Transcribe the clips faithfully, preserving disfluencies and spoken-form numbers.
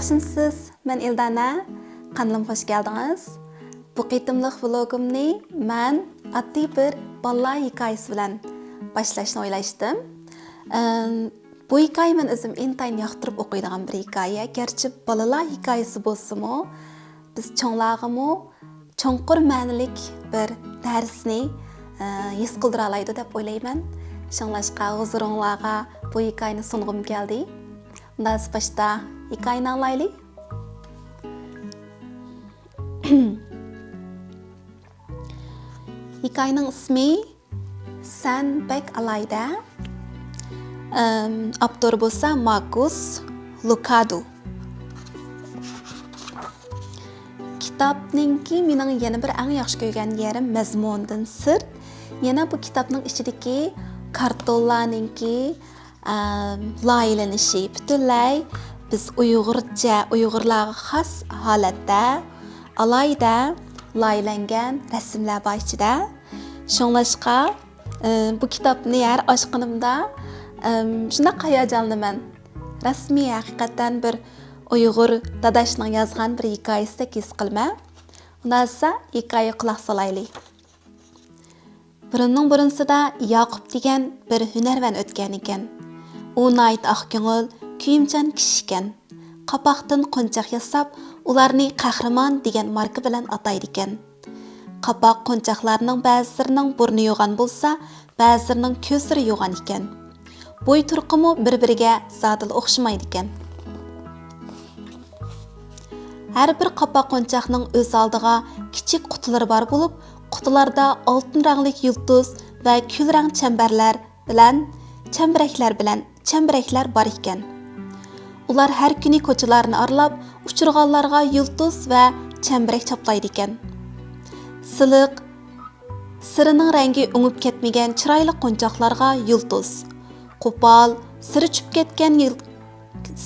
ياخشىمۇسىز؟ مەن ئىلدانە. قانىلىمغا خۇش كەلدىڭىز. بۇ قېتىملىق ۋلوگۇمنى مەن ئاددىي بىر بالىلار ھېكايىسى بىلەن باشلاشنى ئويلاشتىم. ئەم، بۇ ھېكايە مەن ئۆزۈم ئىنتايىن ياقتۇرۇپ ئوقۇيدىغان بىر ھېكايە. گەرچە بالىلار ھېكايىسى بولسىمۇ، بىز چوڭلارغىمۇ چوڭقۇر مەنىلىك بىر دەرسنى، ئە، ھېس قىلدۇرالايدۇ دەپ ئويلايمەن. شۇڭلاشقا ھۇزۇرۇڭلارغا بۇ ھېكايىنى سۇنغۇم كەلدى. ئۇندا باشتا ھېكايىنى ئاڭلايلى. ھېكايىنىڭ ئىسمى سەن بەك ئالاھىدە. ئەم، ئاپتور بولسا ماركۇس لۇكادو. كىتابنىڭكى مېنىڭ يەنە بىر ئەڭ ياخشى كۆرگەن يېرىم مەزمۇندىن سىرت، يەنە بۇ كىتابنىڭ ئىچىدىكى كارتونلارنىڭكى، ئەم، لايىھەلىنىشى پۈتۈنلەي بىز ئۇيغۇرچە، ئۇيغۇرلارغا خاس ھالەتتە ئالاھىدە لايىھەلەنگەن رەسىملەر بار ئىچىدە. شۇڭلاشقا، ئى، بۇ كىتابنى ھەر ئاچقىنىمدا، ئىم، شۇنداق ھاياجانلىنىمەن. رەسمىي ھەقىقەتەن بىر ئۇيغۇر داداشنىڭ يازغان بىر ھېكايىسىدەك ھېس قىلىمەن. ئۇنداق بولسا ھېكايىگە قۇلاق سالايلى. بۇرۇننىڭ بۇرۇنسىدا ياقۇپ دېگەن بىر ھۈنەرۋەن ئۆتكەن ئىكەن. ئۇ ناھايىتى ئاق كۆڭۈل، كۆيۈمچان كىشى ئىكەن. قاپاقتىن قونچاق ياساپ، ئۇلارنى قەھرىمان دېگەن ماركا بىلەن ئاتايدىكەن. قاپاق قونچاقلارنىڭ بەزىلىرىنىڭ بۇرنى يوغان بولسا، بەزىلىرىنىڭ كۆزلىرى يوغان ئىكەن. بوي تۇرقىمۇ بىر-بىرىگە زادىلا ئوخشىمايدىكەن. ھەر بىر قاپاق قونچاقنىڭ ئۆز ئالدىغا كىچىك قۇتىلىرى بار بولۇپ، قۇتىلاردا ئالتۇن رەڭلىك يۇلتۇز ۋە كۈل رەڭ چەمبەرلەر بىلەن، چەمبىرەكلەر بىلەن چەمبىرەكلەر بار ئىكەن. ئۇلار ھەر كۈنى كوچىلارنى ئارىلاپ، ئۇچرىغانلارغا يۇلتۇز ۋە چەمبىرەك چاپلايدىكەن. سىلىق، سىرىنىڭ رەڭگى ئۆڭۈپ كەتمىگەن چىرايلىق قونچاقلارغا يۇلتۇز، قوپال، سىرى چۈشۈپ كەتكەن يىل-،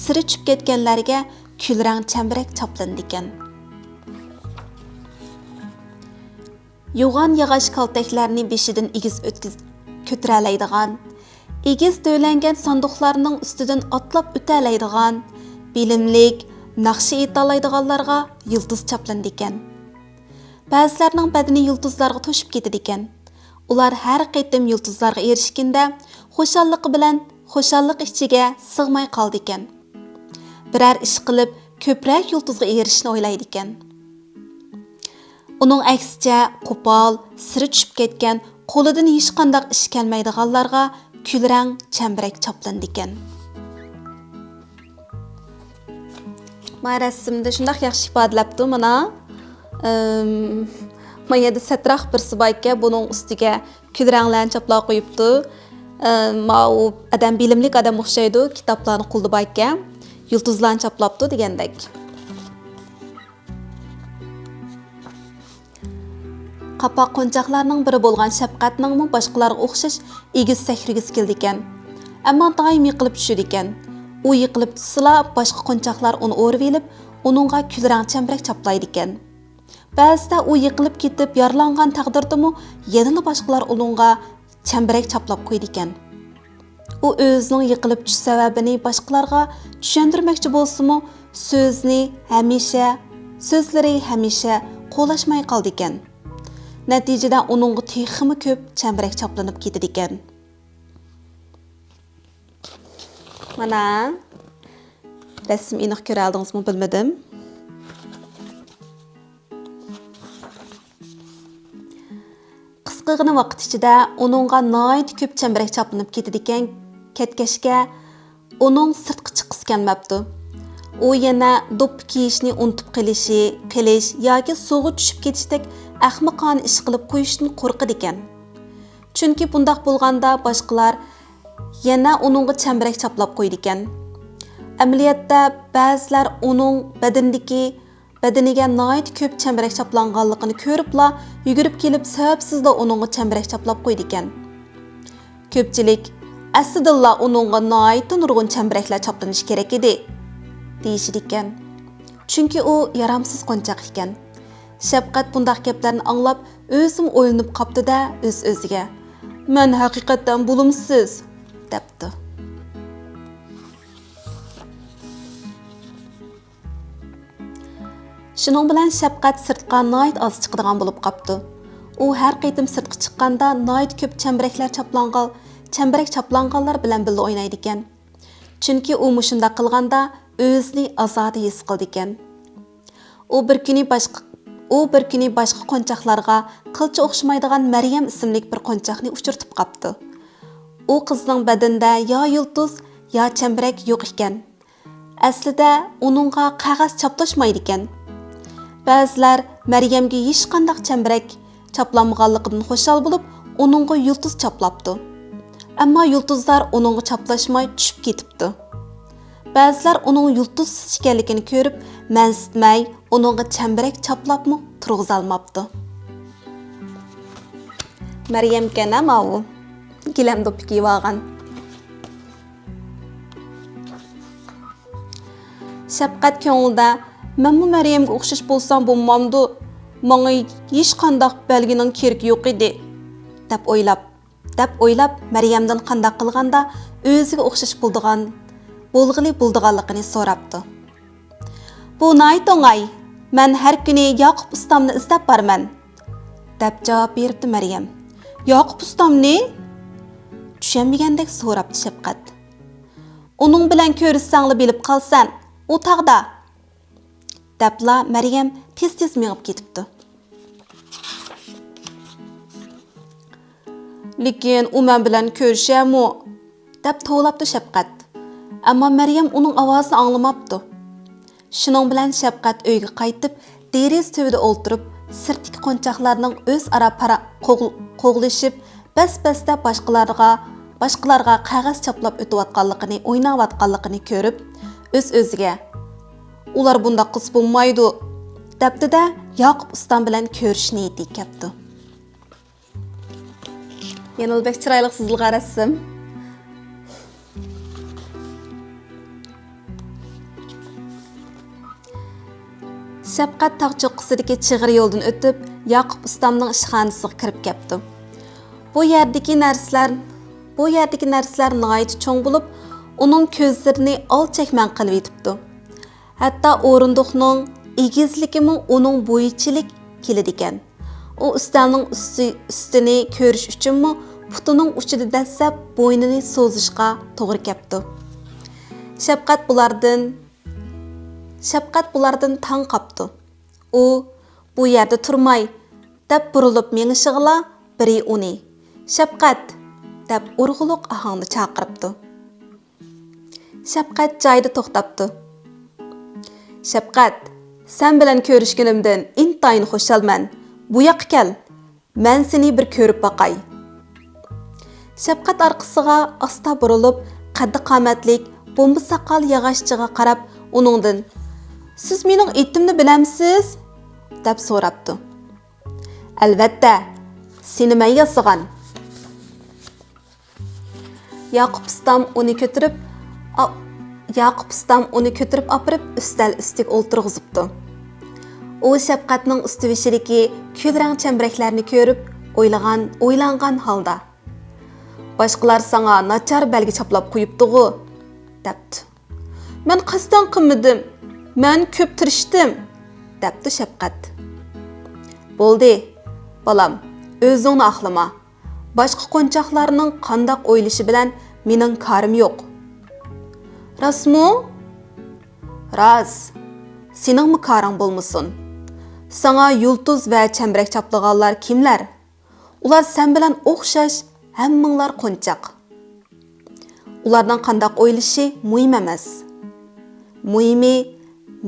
سىرى چۈشۈپ كەتكەنلەرگە كۈل رەڭ چەمبىرەك چاپلىنىدىكەن. يوغان ياغاچ كالتەكلەرنى بېشىدىن ئېگىز ئۆتكۈز-، كۆتۈرەلەيدىغان، ئېگىز دۆۋىلەنگەن ساندۇقلارنىڭ ئۈستىدىن ئاتلاپ ئۆتەلەيدىغان، بىلىملىك، ناخشا ئېيتالايدىغانلارغا يۇلتۇز چاپلىنىدىكەن. بەزىلەرنىڭ بەدىنى يۇلتۇزلارغا توشۇپ كېتىدىكەن. ئۇلار ھەر قېتىم يۇلتۇزلارغا ئېرىشكىنىدە، خۇشاللىقى بىلەن خۇشاللىق ئىچىگە سىغماي قالىدىكەن. بىرەر ئىش قىلىپ، كۆپرەك يۇلتۇزغا ئېرىشىشنى ئويلايدىكەن. ئۇنىڭ ئەكسىچە، قوپال، سىرى چۈشۈپ كەتكەن، قولىدىن ھېچقانداق ئىش كەلمەيدىغانلارغا كۈل رەڭ چەمبىرەك چاپلىنىدىكەن. مانا رەسىمدە شۇنداق ياخشى ئىپادىلەپتۇ، مانا. ئىم، ما يەردە سەتراق بىرسى باركەن، بۇنىڭ ئۈستىگە كۈل رەڭلەرنى چاپلاپ قويۇپتۇ. ئىم، ماۋۇ ئادەم بىلىملىك ئادەم ئوخشايدۇ، كىتابلارنى قولىدا باركەن، يۇلتۇزلارنى چاپلاپتۇ دېگەندەك. قاپاق قونچاقلارنىڭ بىرى بولغان شەپقەتنىڭمۇ باشقىلارغا ئوخشاش ئېگىز سەكرىگۈسى كېلىدىكەن. ئەمما دائىم يىقىلىپ چۈشىدىكەن. ئۇ يىقىلىپ چۈشسىلا، باشقا قونچاقلار ئۇنى ئورىۋېلىپ، ئۇنىڭغا كۈل رەڭ چەمبىرەك چاپلايدىكەن. بەزىدە ئۇ يىقىلىپ كېتىپ يارىلانغان تەقدىردىمۇ يەنىلا باشقىلار ئۇنىڭغا چەمبىرەك چاپلاپ قويىدىكەن. ئۇ ئۆزىنىڭ يىقىلىپ چۈشۈش سەۋەبىنى باشقىلارغا چۈشەندۈرمەكچى بولسىمۇ، سۆزنى ھەمىشە، سۆزلىرى ھەمىشە قولاشماي قالىدىكەن. نەتىجىدە ئۇنىڭغا تېخىمۇ كۆپ چەمبىرەك چاپلىنىپ كېتىدىكەن. مانا، رەسىم ئېنىق كۆرەلدىڭىزمۇ بىلمىدىم. قىسقىغىنە ۋاقىت ئىچىدە ئۇنىڭغا ناھايىتى كۆپ چەمبىرەك چاپلىنىپ كېتىدىكەن، كەتكەچكە ئۇنىڭ سىرتقا چىققۇسى كەلمەپتۇ. ئۇ يەنە دوپپا كىيىشنى ئۇنتۇپ قېلىشى، قېلىش ياكى سۇغا چۈشۈپ كېتىشتەك ئەخمىقانە ئىش قىلىپ قويۇشتىن قورقىدىكەن. چۈنكى بۇنداق بولغاندا باشقىلار يەنە ئۇنىڭغا چەمبىرەك چاپلاپ قويىدىكەن. ئەمەلىيەتتە بەزىلەر ئۇنىڭ بەدىنىدىكى، بەدىنىگە ناھايىتى كۆپ چەمبىرەك چاپلانغانلىقىنى كۆرۈپلا يۈگۈرۈپ كېلىپ سەۋەبسىزلا ئۇنىڭغا چەمبىرەك چاپلاپ قويىدىكەن. كۆپچىلىك، ئەسلىدىنلا ئۇنىڭغا ناھايىتى نۇرغۇن چەمبىرەكلەر چاپلىنىشى كېرەك ئىدى، دېيىشىدىكەن. چۈنكى ئۇ يارامسىز قونچاق ئىكەن. شەپقەت بۇنداق گەپلەرنى ئاڭلاپ، ئۆزىمۇ ئويلىنىپ قاپتۇ-دە، ئۆز-ئۆزىگە، «مەن ھەقىقەتەن بولۇمسىز!» دەپتۇ. شۇنىڭ بىلەن شەپقەت سىرتقا ناھايىتى ئاز چىقىدىغان بولۇپ قاپتۇ. ئۇ ھەر قېتىم سىرتقا چىققاندا ناھايىتى كۆپ چەمبىرەكلەر چاپلانغان، چەمبىرەك چاپلانغانلار بىلەن بىللە ئوينايدىكەن. چۈنكى ئۇ مۇشۇنداق قىلغاندا ئۆزىنى ئازادە ھېس قىلىدىكەن. ئۇ بىر كۈنى باشقا، ئۇ بىر كۈنى باشقا قونچاقلارغا قىلچە ئوخشىمايدىغان مەريەم ئىسىملىك بىر قونچاقنى ئۇچرىتىپ قاپتۇ. ئۇ قىزنىڭ بەدىنىدە يا يۇلتۇز، يا چەمبىرەك يوق ئىكەن. ئەسلىدە ئۇنىڭغا قەغەز چاپلاشمايدىكەن. بەزىلەر مەريەمگە ھېچقانداق چەمبىرەك چاپلانمىغانلىقىدىن خۇشال بولۇپ، ئۇنىڭغا يۇلتۇز چاپلاپتۇ. ئەمما يۇلتۇزلار ئۇنىڭغا چاپلاشماي چۈشۈپ كېتىپتۇ. بەزىلەر ئۇنىڭ يۇلتۇزسىز ئىكەنلىكىنى كۆرۈپ، مەنسىتمەي، ئۇنىڭغا چەمبىرەك چاپلاپمۇ تۇرغۇزالماپتۇ. مەريەمكەن ھە ماۋۇ. گىلەم دوپپا كىيىۋالغان. شەپقەت كۆڭلىدە، مەنمۇ مەريەمگە ئوخشاش بولسام بولمامدۇ؟ ماڭا ھېچقانداق بەلگىنىڭ كېرىكى يوق ئىدى، دەپ ئويلاپ، دەپ ئويلاپ، مەريەمدىن قانداق قىلغاندا ئۆزىگە ئوخشاش بولىدىغان، بولغىلى بولىدىغانلىقىنى سوراپتۇ. بۇ ناھايىتى ئوڭاي. مەن ھەر كۈنى ياقۇپ ئۇستامنى ئىزدەپ بارىمەن، دەپ جاۋاب بېرىپتۇ مەريەم. ياقۇپ ئۇستامنى؟ چۈشەنمىگەندەك سوراپتۇ شەپقەت. ئۇنىڭ بىلەن كۆرۈشسەڭلا بىلىپ قالىسەن، ئۇ تاغدا، دەپلا مەريەم تېز-تېز مېڭىپ كېتىپتۇ. لېكىن ئۇ مەن بىلەن كۆرۈشەرمۇ؟ دەپ توۋلاپتۇ شەپقەت. ئەمما مەريەم ئۇنىڭ ئاۋازىنى ئاڭلىماپتۇ. شۇنىڭ بىلەن شەپقەت ئۆيگە قايتىپ، دېرىزە تۈۋىدە ئولتۇرۇپ، سىرتتىكى قونچاقلارنىڭ ئۆزئارا پارا-، قوغ-، قوغلىشىپ، بەس-بەستە باشقىلارغا، باشقىلارغا قەغەز چاپلاپ ئۆتۈۋاتقانلىقىنى، ئويناۋاتقانلىقىنى كۆرۈپ، ئۆز-ئۆزىگە، ئۇلار بۇنداق قىلسا بولمايدۇ، دەپتۇ-دە، ياقۇپ ئۇستام بىلەن كۆرۈش نىيىتى كەپتۇ. يەنىلا بەك چىرايلىق سىزىلغان رەسىم. شەپقەت تاغ چوققىسىدىكى چىغىر يولدىن ئۆتۈپ، ياقۇپ ئۇستامنىڭ ئىشخانىسىغا كىرىپ كەپتۇ. بۇ يەردىكى نەرسىلەر، بۇ يەردىكى نەرسىلەر ناھايىتى چوڭ بولۇپ، ئۇنىڭ كۆزلىرىنى ئال چەكمەن قىلىۋېتىپتۇ. ھەتتا ئورۇندۇقنىڭ ئېگىزلىكىمۇ ئۇنىڭ بويىچىلىك كېلىدىكەن. ئۇ ئۈستەلنىڭ ئۈستى، ئۈستىنى كۆرۈش ئۈچۈنمۇ پۇتىنىڭ ئۇچىدا دەسسەپ بوينىنى سوزۇشقا توغرا كەپتۇ. شەپقەت بۇلاردىن، شەپقەت بۇلاردىن تاڭ قاپتۇ. ئۇ، بۇ يەردە تۇرماي، دەپ بۇرۇلۇپ مېڭىشىغىلا بىرى ئۇنى، شەپقەت! دەپ ئۇرغۇلۇق ئاھاڭدا چاقىرىپتۇ. شەپقەت جايىدا توختاپتۇ. شەپقەت، سەن بىلەن كۆرۈشكىنىمدىن ئىنتايىن خۇشالمەن. بۇ ياققا كەل، مەن سېنى بىر كۆرۈپ باقاي. شەپقەت ئارقىسىغا ئاستا بۇرۇلۇپ، قەددى قامەتلىك، بومبا ساقال ياغاچچىغا قاراپ، ئۇنىڭدىن، سىز مېنىڭ ئېتىمنى بىلەمسىز؟ دەپ سوراپتۇ. ئەلۋەتتە، سېنى مەن ياسىغان. ياقۇپ ئۇستام ئۇنى كۆتۈرۈپ، ئا-، ياقۇپ ئۇستام ئۇنى كۆتۈرۈپ ئاپىرىپ ئۈستەل ئۈستىگە ئولتۇرغۇزۇپتۇ. ئۇ شەپقەتنىڭ ئۈستى بېشىدىكى كۈل رەڭ چەمبىرەكلەرنى كۆرۈپ ئويلىغان، ئويلانغان ھالدا، باشقىلار ساڭا ناچار بەلگە چاپلاپ قويۇپتىغۇ؟ دەپتۇ. مەن قەستەن قىلمىدىم، مەن كۆپ تىرىشتىم، دەپتۇ شەپقەت. بولدى، بالام، ئۆزۈڭنى ئاقلىما. باشقا قونچاقلارنىڭ قانداق ئويلىشى بىلەن مېنىڭ كارىم يوق. راستمۇ؟ راست. سېنىڭمۇ كارىڭ بولمىسۇن. ساڭا يۇلتۇز ۋە چەمبىرەك چاپلىغانلار كىملەر؟ ئۇلار سەن بىلەن ئوخشاش، ھەممىڭلار قونچاق. ئۇلارنىڭ قانداق ئويلىشى مۇھىم ئەمەس. مۇھىمى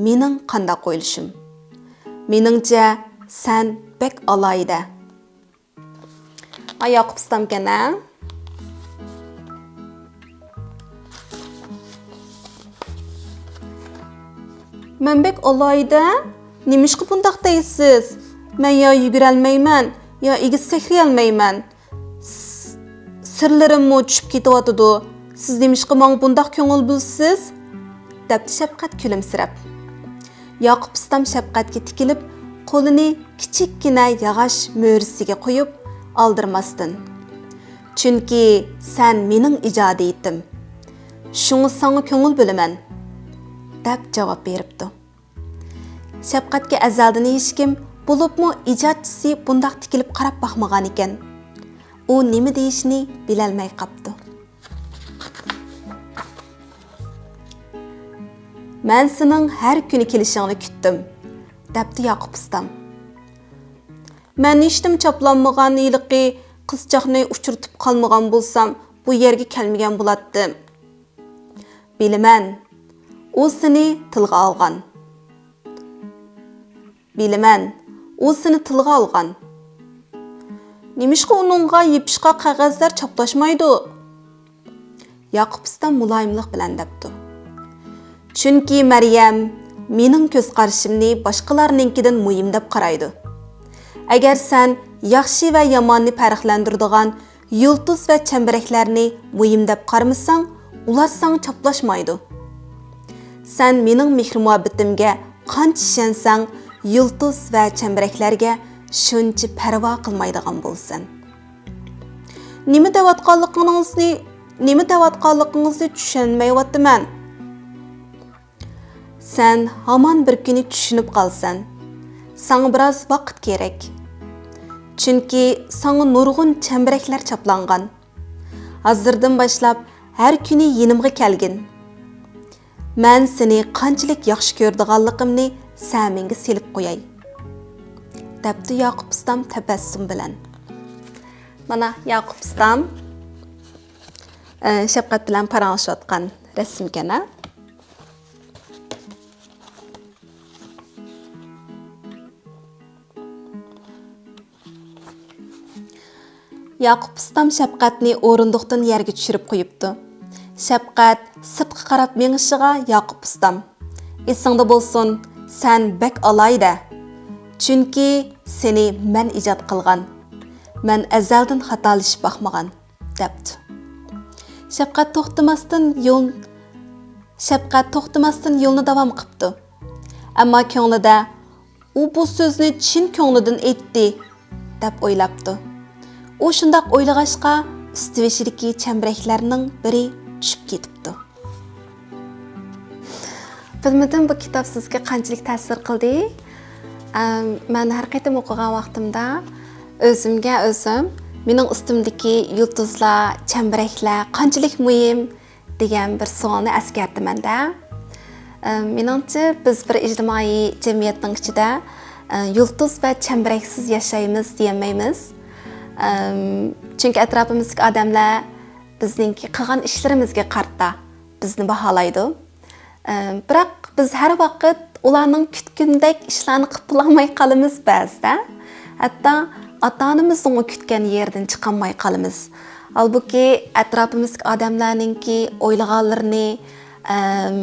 مېنىڭ قانداق ئويلىشىم. مېنىڭچە، سەن بەك ئالاھىدە. ئاي ياقۇپ ئۇستامكەن ھە؟ مەن بەك ئالاھىدە؟ نېمىشقا بۇنداق دەيسىز؟ مەن يا يۈگۈرەلمەيمەن، يا ئېگىز سەكرىيەلمەيمەن. س-، سىرلىرىممۇ چۈشۈپ كېتىۋاتىدۇ. سىز نېمىشقا ماڭا بۇنداق كۆڭۈل بۆلىسىز؟ دەپتۇ شەپقەت كۈلۈمسىرەپ. ياقۇپ ئۇستام شەپقەتكە تىكىلىپ، قولىنى كىچىككىنە ياغاچ مۈرىسىگە قويۇپ، ئالدىرىماستىن، چۈنكى سەن مېنىڭ ئىجادىيىتىم. شۇڭا ساڭا كۆڭۈل بۆلىمەن، دەپ جاۋاب بېرىپتۇ. شەپقەتكە ئەزەلدىن ھېچكىم، بولۇپمۇ ئىجادچىسى بۇنداق تىكىلىپ قاراپ باقمىغانىكەن. ئۇ نېمە دېيىشنى بىلەلمەي قاپتۇ. «مەن سېنىڭ ھەر كۈنى كېلىشىڭنى كۈتتۈم»، دەپتۇ ياقۇپ ئۇستام. «مەن ھېچنېمە چاپلانمىغان ھېلىقى قىزچاقنى ئۇچرىتىپ قالمىغان بولسام، بۇ يەرگە كەلمىگەن بولاتتىم.» «بىلىمەن، ئۇ سېنى تىلغا ئالغان.» «بىلىمەن، ئۇ سېنى تىلغا ئالغان.» «نېمىشقا ئۇنىڭغا يېپىشقاق قەغەزلەر چاپلاشمايدۇ؟» ياقۇپ ئۇستام مۇلايىملىق بىلەن دەپتۇ. «چۈنكى مەريەم مېنىڭ كۆز قارىشىمنى باشقىلارنىڭكىدىن مۇھىم دەپ قارايدۇ. ئەگەر سەن ياخشى ۋە ياماننى پەرقلەندۈرىدىغان يۇلتۇز ۋە چەمبىرەكلەرنى مۇھىم دەپ قارىمىساڭ، ئۇلار ساڭا چاپلاشمايدۇ. سەن مېنىڭ مېھرى-مۇھەببىتىمگە قانچە ئىشەنسەڭ، يۇلتۇز ۋە چەمبىرەكلەرگە شۇنچە پەرۋا قىلمايدىغان بولىسەن.» «نېمە دەۋاتقانلىقىڭىزنى، نېمە دەۋاتقانلىقىڭىزنى چۈشەنمەيۋاتىمەن.» «سەن ھامان بىر كۈنى چۈشىنىپ قالىسەن. ساڭا بىراز ۋاقىت كېرەك. چۈنكى ساڭا نۇرغۇن چەمبىرەكلەر چاپلانغان. ھازىردىن باشلاپ ھەر كۈنى يېنىمغا كەلگىن. مەن سېنى قانچىلىك ياخشى كۆرىدىغانلىقىمنى سەمىڭگە سېلىپ قوياي.» دەپتۇ ياقۇپ ئۇستام تەبەسسۇم بىلەن. مانا ياقۇپ ئۇستام، ئە، شەپقەت بىلەن پاراڭلىشىۋاتقان رەسىمكەن، ھە؟ ياقۇپ ئۇستام شەپقەتنى ئورۇندۇقتىن يەرگە چۈشۈرۈپ قويۇپتۇ. شەپقەت سىرتقا قاراپ مېڭىشىغا ياقۇپ ئۇستام: «ئېسىڭدە بولسۇن، سەن بەك ئالاھىدە. چۈنكى سېنى مەن ئىجاد قىلغان. مەن ئەزەلدىن خاتالىشىپ باقمىغان.» دەپتۇ. شەپقەت توختىماستىن يول، شەپقەت توختىماستىن يولنى داۋام قىپتۇ. ئەمما كۆڭلىدە، «ئۇ بۇ سۆزنى چىن كۆڭلىدىن ئېيتتى» دەپ ئويلاپتۇ. ئۇ شۇنداق ئويلىغاچقا، ئۈستى بېشىدىكى چەمبىرەكلەرنىڭ بىرى چۈشۈپ كېتىپتۇ. بىلمىدىم، بۇ كىتاب سىزگە قانچىلىك تەسىر قىلدى؟ ئەم، مەن ھەر قېتىم ئوقۇغان ۋاقتىمدا ئۆزۈمگە ئۆزۈم، مېنىڭ ئۈستۈمدىكى يۇلتۇزلار، چەمبىرەكلەر قانچىلىك مۇھىم، دېگەن بىر سوئالنى ئەسكەرتىمەن-دە. ئە، مېنىڭچە، بىز بىر ئىجتىمائىي جەمئىيەتنىڭ ئىچىدە، ئە، يۇلتۇز ۋە چەمبىرەكسىز ياشايمىز دېيەلمەيمىز. ئەم، چۈنكى ئەتراپىمىزدىكى ئادەملەر بىزنىڭكى قىلغان ئىشلىرىمىزگە قارىتا بىزنى باھالايدۇ. ئە، بىراق بىز ھەر ۋاقىت ئۇلارنىڭ كۈتكىنىدەك ئىشلارنى قىلىپ بولالماي قالىمىز بەزىدە. ھەتتا ئاتا-ئانىمىزنىڭمۇ كۈتكەن يېرىدىن چىقالماي قالىمىز. ھالبۇكى، ئەتراپىمىزدىكى ئادەملەرنىڭكى ئويلىغانلىرىنى، ئەم،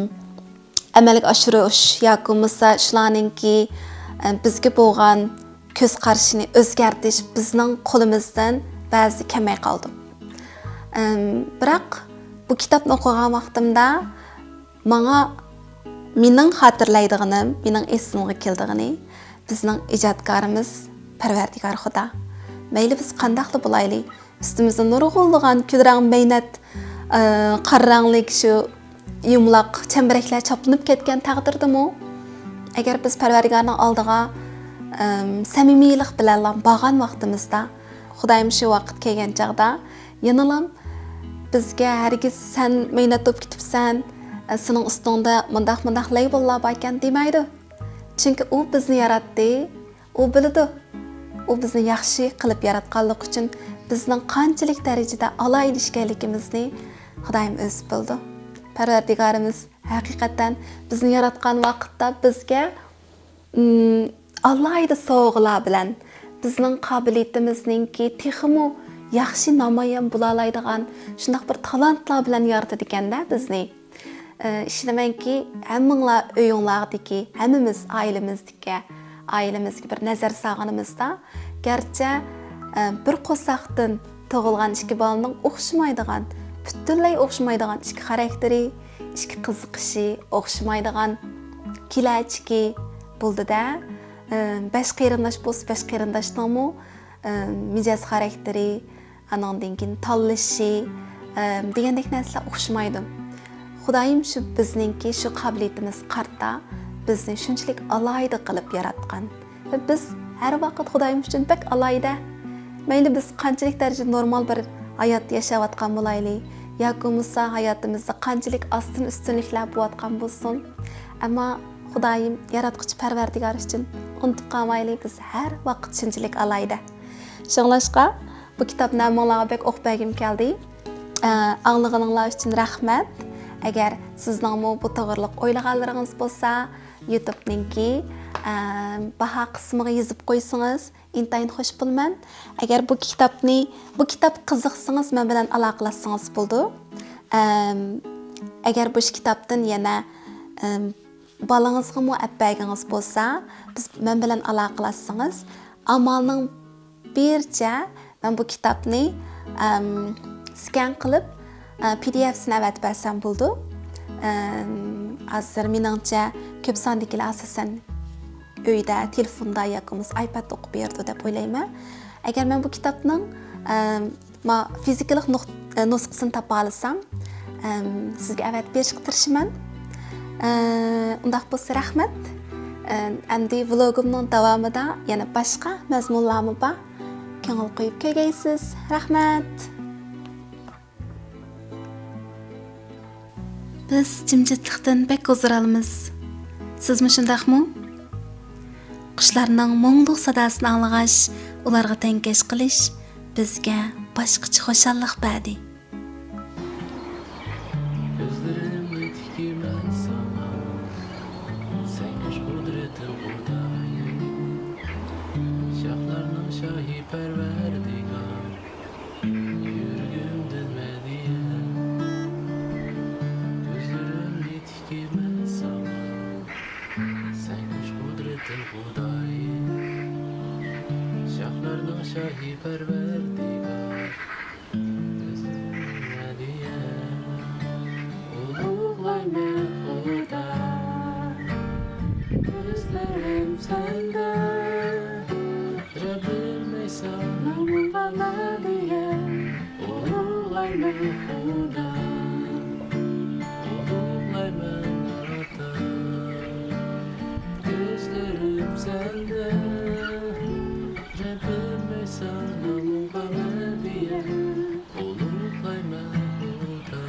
ئەمەلگە ئاشۇرۇش ياكى بولمىسا شۇلارنىڭكى، ئەم، بىزگە بولغان كۆز قارىشىنى ئۆزگەرتىش بىزنىڭ قولىمىزدىن بەزىدە كەلمەي قالىدۇ. ئەم، بىراق بۇ كىتابنى ئوقۇغان ۋاقتىمدا ماڭا، مېنىڭ خاتىرىلەيدىغىنىم، مېنىڭ ئېسىمگە كېلىدىغىنى، بىزنىڭ ئىجادكارىمىز پەرۋەردىگار خۇدا. مەيلى بىز قانداقلا بولايلى، ئۈستىمىزدە نۇرغۇنلىغان كۈلرەڭ مەينەت، ئى، قارا رەڭلىك شۇ يۇمىلاق چەمبىرەكلەر چاپلىنىپ كەتكەن تەقدىردىمۇ، ئەگەر بىز پەرۋەردىگارنىڭ ئالدىغا، ئىم، سەمىمىيلىق بىلەنلا بارغان ۋاقتىمىزدا، خۇدايىم شۇ ۋاقىت كەلگەن چاغدا يەنىلا بىزگە ھەرگىز «سەن مەينەت بولۇپ كېتىپسەن، سېنىڭ ئۈستۈڭدە مۇنداق، مۇنداق لەيبىللار باركەن» دېمەيدۇ. چۈنكى ئۇ بىزنى ياراتتى، ئۇ بىلىدۇ. ئۇ بىزنى ياخشى قىلىپ ياراتقانلىقى ئۈچۈن بىزنىڭ قانچىلىك دەرىجىدە ئالاھىدە ئىكەنلىكىمىزنى خۇدايىم ئۆزى بىلىدۇ. پەرۋەردىگارىمىز ھەقىقەتەن بىزنى ياراتقان ۋاقىتتا بىزگە ئىم، ئالاھىدە سوۋغىلار بىلەن، بىزنىڭ قابىلىيىتىمىزنىڭكى تېخىمۇ ياخشى نامايان بولالايدىغان شۇنداق بىر تالانتلار بىلەن يارىتىدىكەن-دە بىزنى. ئە، ئىشىنىمەنكى، ھەممىڭلار ئۆيۈڭلاردىكى، ھەممىمىز ئائىلىمىزدىكى، ئائىلىمىزگە بىر نەزەر سالغىنىمىزدا، گەرچە، ئە، بىر قورساقتىن تۇغۇلغان ئىككى بالىنىڭ ئوخشىمايدىغان، پۈتۈنلەي ئوخشىمايدىغان ئىككى خاراكتېرى، ئىككى قىزىقىشى، ئوخشىمايدىغان كېلەچىكى بولىدۇ-دە. ئە، بەش قېرىنداش بولسا، بەش قېرىنداشنىڭمۇ، ئە، مىجەز خاراكتېرى، ئانىڭدىن كېيىن تاللىشى، ئە، دېگەندەك نەرسىلەر ئوخشىمايدۇ. خۇدايىم شۇ بىزنىڭكى شۇ قابىلىيىتىمىزگە قارىتا بىزنى شۇنچىلىك ئالاھىدە قىلىپ ياراتقان. ۋە بىز ھەر ۋاقىت خۇدايىمىز ئۈچۈن بەك ئالاھىدە. مەيلى بىز قانچىلىك دەرىجىدە نورمال بىر ھايات ياشاۋاتقان بولايلى، ياكى بولمىسا ھاياتىمىزدا قانچىلىك ئاستىن ئۈستۈنلۈكلەر بولۇۋاتقان بولسۇن، ئەمما خۇدايىم ياراتقۇچى پەرۋەردىگار ئۈچۈن ئۇنتۇپ قالمايلى، بىز ھەر ۋاقىت شۇنچىلىك ئالاھىدە. شۇڭلاشقا بۇ كىتابنى ھەممىڭلارغا بەك ئوقۇپ بەرگۈم كەلدى. ئە، ئاڭلىغىنىڭلار ئۈچۈن رەھمەت. ئەگەر سىزنىڭمۇ بۇ توغرىلىق ئويلىغانلىرىڭىز بولسا، يۇتۇبنىڭكى، ئە، باھا قىسمىغا يېزىپ قويسىڭىز، ئىنتايىن خوش بولىمەن. ئەگەر بۇ كىتابنى، بۇ كىتاب قىزىقسىڭىز، مەن بىلەن ئالاقىلەشسىڭىز بولىدۇ. ئەم، ئەگەر بۇ كىتابتىن يەنە، ئەم، بالىڭىزغىمۇ ئەپ بەرگىڭىز بولسا، بىز، مەن بىلەن ئالاقىلەشسىڭىز، ئامالنىڭ بىرچە مەن بۇ كىتابنى، ئەم، سكەن قىلىپ، ئە، پى دى ئېفسىنى ئەۋەتىپ بەرسەم بولىدۇ. ئەم، ھازىر مېنىڭچە كۆپ ساندىكىلەر ئاساسەن ئۆيدە، تېلېفوندا ياكى بولمىسا ئايپادتا ئوقۇپ بېرىدۇ دەپ ئويلايمەن. ئەگەر مەن بۇ كىتابنىڭ، ئەم، ما فىزىكىلىق نۇق-، ئە، نۇسخىسىنى تاپالىسام، ئەم، سىزگە ئەۋەتىپ بېرىشكە تىرىشىمەن. ئە، ئۇنداق بولسا رەھمەت. ئە، ئەمدى ۋلوگۇمنىڭ داۋامىدا يەنە باشقا مەزمۇنلارمۇ بار. كۆڭۈل قويۇپ كۆرگەيسىز. رەھمەت. بىز جىمجىتلىقتىن بەك ھۇزۇر ئالىمىز. سىزمۇ شۇنداقمۇ؟ قۇشلارنىڭ مۇڭلۇق ساداسىنى ئاڭلىغاچ، ئۇلارغا تەڭكەش قىلىش بىزگە باشقىچە خۇشاللىق بەردى. كۆزلىرىمنى تىكىمەن ساڭا، سەن كۈچ قۇدرىتىم خۇدايىم، شاھلارنىڭ شاھى پەرۋەردىگار، يۈرىكىمدىن مەدھىيە، كۆزلىرىمنى تىكىمەن ساڭا، سەن كۈچ قۇدرىتىم خۇدايىم، شاھلارنىڭ شاھى پەرۋەردىگار. ئۇلۇغلايمەن خۇدا، كۆزلىرىم سەندە، رەببىم ئەيسا نامىڭغا مەدھىيە. ئۇلۇغلايمەن خۇدا، ئۇلۇغلايمەن ئاتا، كۆزلىرىم سەندە، رەببىم ئەيسا نامىڭغا مەدھىيە. ئۇلۇغلايمەن خۇدا،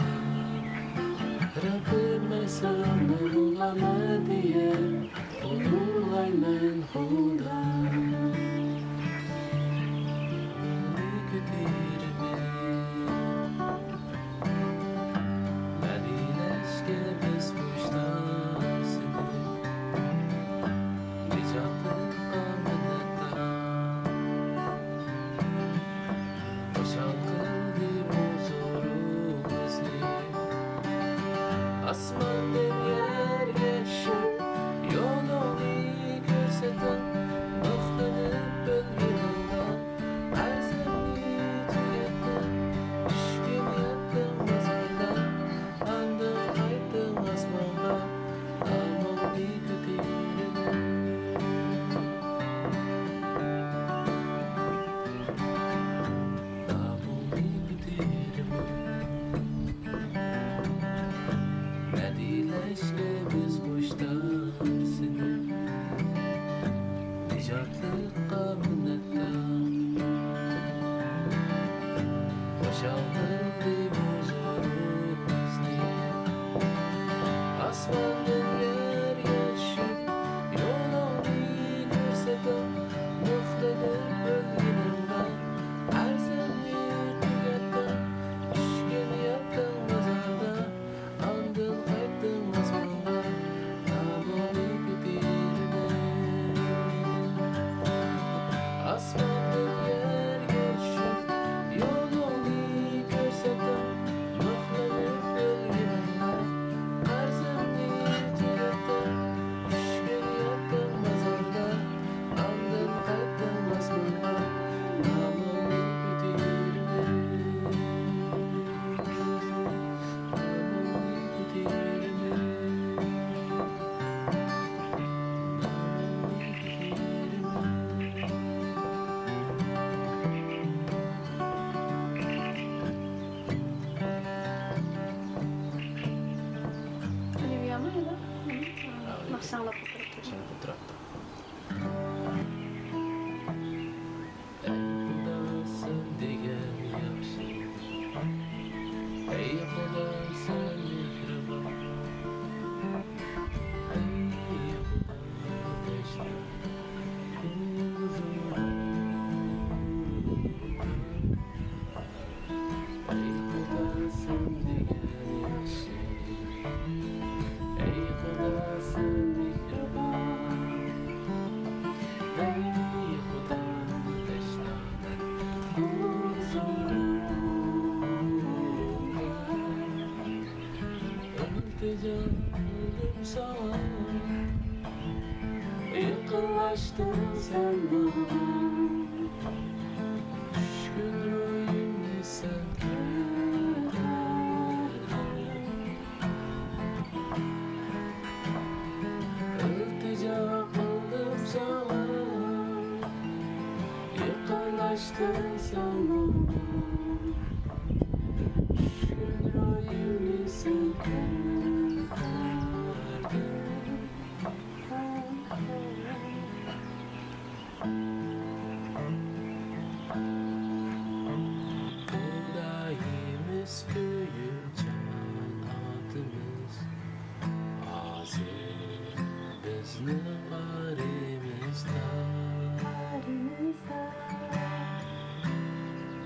رەببىم ئەيسا نامىڭغا مەدھىيە. ئۇلۇغلايمەن خۇدا. كۆتۈرىمەن مەدھىيەلەشكە بىز قۇشلار سېلىپ، نىجاتلىق شاڭلاپ ئولتۇرۇپتۇ. شاڭلاپ ئولتۇرۇپتۇ. ئەي خۇدا، سەن دېگەن ياخشى. ئەي خۇدا، سەن مېھرىبان. ئەي خۇدا، تەشنا ھۇزۇرۇڭغا. ئەي خۇدا، سەن دېگەن ياخشى. ئەي خۇدا، سەن مېھرىبان. ئەي خۇدا، تەشنامەن ھۇزۇرۇڭغا. ئىلتىجا قىلدىم ساڭا، يېقىنلاشتىڭ سەن ماڭا. چۈشكۈن روھىمنى سەن كۆتەردىڭ. ئىلتىجا قىلدىم ساڭا، يېقىنلاشتىڭ سەن ماڭا. چۈشكۈن روھىمنى سەن كۆتەردىڭ. خۇدايىمىز كۆيۈمچان ئاتىمىز، ھازىر بىزنىڭ ئارىمىزدا.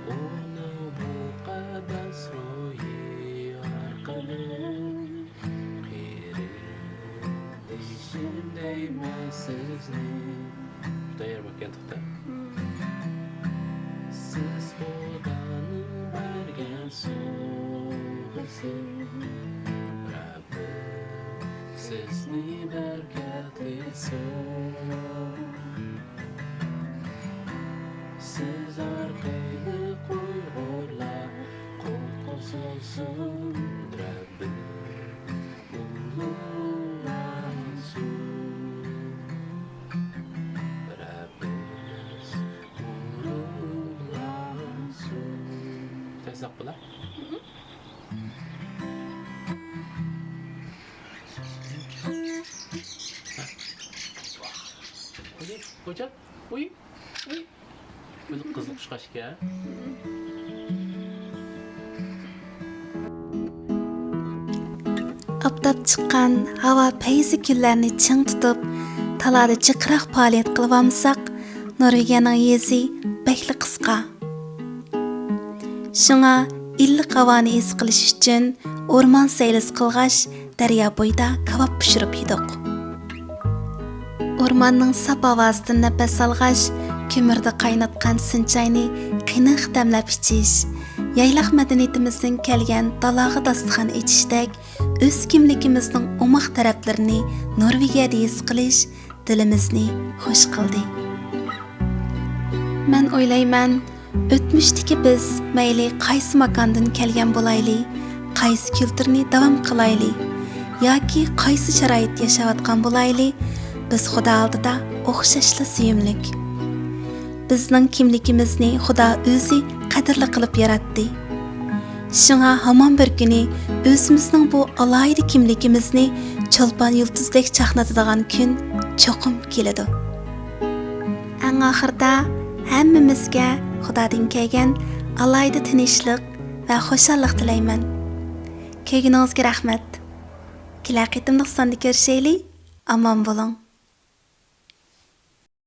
ئۇنىڭ مۇقەددەس روھى ئارقىلىق قېرىندىشىم دەيمەن سىزنى. تەييار بولغان توختاپ. سىز خۇدانىڭ بەرگەن سوۋغىسى. رەببىم سىزنى بەرىكەتلىسۇن. سىز ئارقىلىق ئۇيغۇرلار قۇتقۇزۇلسۇن. رەببىم ئۇلۇغلانسۇن. رەببىمىز ئۇلۇغلانسۇن. تەسلىق بۇلار. خوجا، ئۇي، ئۇي. ئۆزى قىزىل قۇشقاچ ئىكەن. ئاپتاپ چىققان ھاۋا پەيزى كۈنلەرنى چىڭ تۇتۇپ، تالادا جىقراق پائالىيەت قىلىۋالمىساق، نورۋېگىيەنىڭ يېزى بەكلا قىسقا. شۇڭا ئىللىق ھاۋانى ھېس قىلىش ئۈچۈن ئورمان سەيلىسى قىلغاچ، دەريا بويىدا كاۋاپ پىشۇرۇپ يېدۇق. ئورماننىڭ ساپ ھاۋاسىدىن نەپەس ئالغاچ، كۆمۈردە قايناتقان سىنچاينى قېنىق دەملەپ ئىچىش، يايلاق مەدەنىيىتىمىزدىن كەلگەن دالاغا داستىخان ئېچىشتەك ئۆز كىملىكىمىزنىڭ ئوماق تەرەپلىرىنى نورۋېگىيەدە ھېس قىلىش دىلىمىزنى خۇش قىلدى. مەن ئويلايمەن، ئۆتمۈشتىكى بىز مەيلى قايسى ماكاندىن كەلگەن بولايلى، قايسى كۈلتۈرنى داۋام قىلايلى ياكى قايسى شارائىتتا ياشاۋاتقان بولايلى، بىز خۇدا ئالدىدا ئوخشاشلا سۆيۈملۈك. بىزنىڭ كىملىكىمىزنى خۇدا ئۆزى قەدىرلىك قىلىپ ياراتتى. شۇڭا ھامان بىر كۈنى ئۆزىمىزنىڭ بۇ ئالاھىدە كىملىكىمىزنى چولپان يۇلتۇزدەك چاقنىتىدىغان كۈن چوقۇم كېلىدۇ. ئەڭ ئاخىرىدا ھەممىمىزگە خۇدادىن كەلگەن ئالاھىدە تىنچلىق ۋە خۇشاللىق تىلەيمەن. كۆرگىنىڭىزگە رەھمەت. كېلەر قېتىملىق ساندا كۆرۈشەيلى. ئامان بولۇڭ.